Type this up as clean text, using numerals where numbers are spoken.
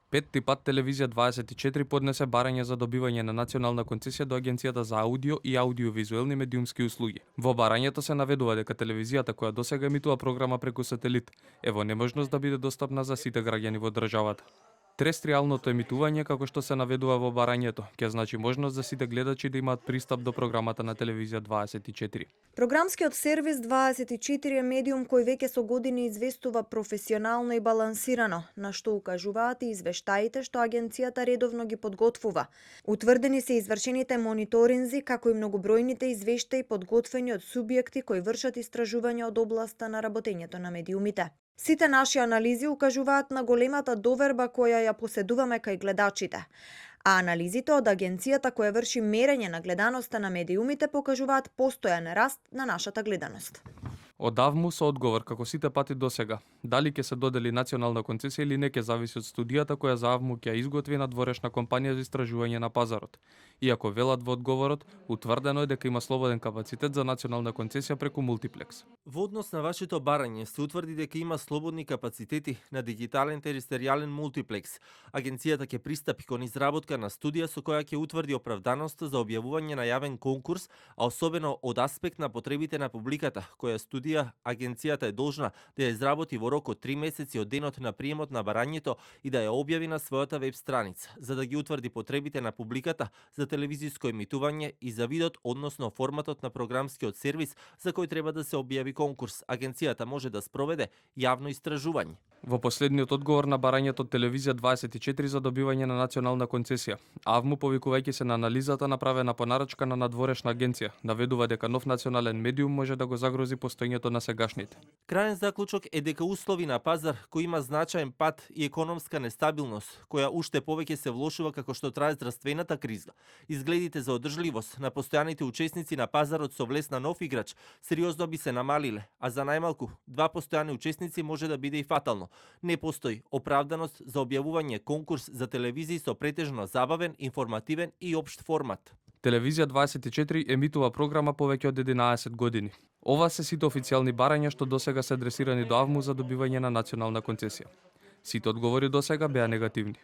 Петти пат телевизија 24 поднесе барање за добивање на национална концесија до Агенцијата за аудио и аудиовизуелни медиумски услуги. Во барањето се наведува дека телевизијата која досега емитува програма преку сателит е во неможност да биде достапна за сите граѓани во државата. Терестријалното емитување, како што се наведува во барањето, ќе значи можност за сите гледачи да имаат пристап до програмата на телевизија 24. Програмскиот сервис 24 е медиум кој веќе со години известува професионално и балансирано, на што укажуваат и извештаите што агенцијата редовно ги подготвува. Утврдени се извршените мониторинзи, како и многобројните извештаи подготвени од субјекти кои вршат истражување од областа на работењето на медиумите. Сите наши анализи укажуваат на големата доверба која ја поседуваме кај гледачите. А анализите од агенцијата која врши мерење на гледаноста на медиумите покажуваат постојан раст на нашата гледаност. Од АВМУ со одговор како сите пати досега, дали ќе се додели национална концесија или не ќе зависи од студијата која за АВМУ ќе изготви надворешна компанија за истражување на пазарот. Иако велат во одговорот, утврдено е дека има слободен капацитет за национална концесија преку мултиплекс. Во однос на вашето барање се утврди дека има слободни капацитети на дигитален терестеријален мултиплекс. Агенцијата ќе пристапи кон изработка на студија со која ќе утврди оправданоста за објавување на јавен конкурс, а особено од аспект на потребите на публиката, која студија агенцијата е должна да ја изработи во рок од 3 месеци од денот на приемот на барањето и да ја објави на својата веб страница, за да ги утврди потребите на публиката за телевизиско емитување и за видот, односно форматот на програмскиот сервис за кој треба да се објави конкурс. Агенцијата може да спроведе јавно истражување. Во последниот одговор на барањето од телевизија 24 за добивање на национална концесија, АВМУ повикувајќи се на анализата направена по нарачка на надворешна агенција, наведува дека нов национален медиум може да го загрози постоењето на сегашните. Крајен заклучок е дека услови на пазар кој има значаен пат и економска нестабилност, која уште повеќе се влошува како што трае здравствената криза. Изгледите за одржливост на постојаните учесници на пазарот со влез на нов играч сериозно би се намалиле, а за најмалку 2 постојани учесници може да биде и фатално. Не постои оправданост за објавување конкурс за телевизии со претежно забавен, информативен и општ формат. Телевизија 24 емитува програма повеќе од 11 години. Ова се сите официјални барања што досега се адресирани до АВМУ за добивање на национална концесија. Сите одговори досега беа негативни.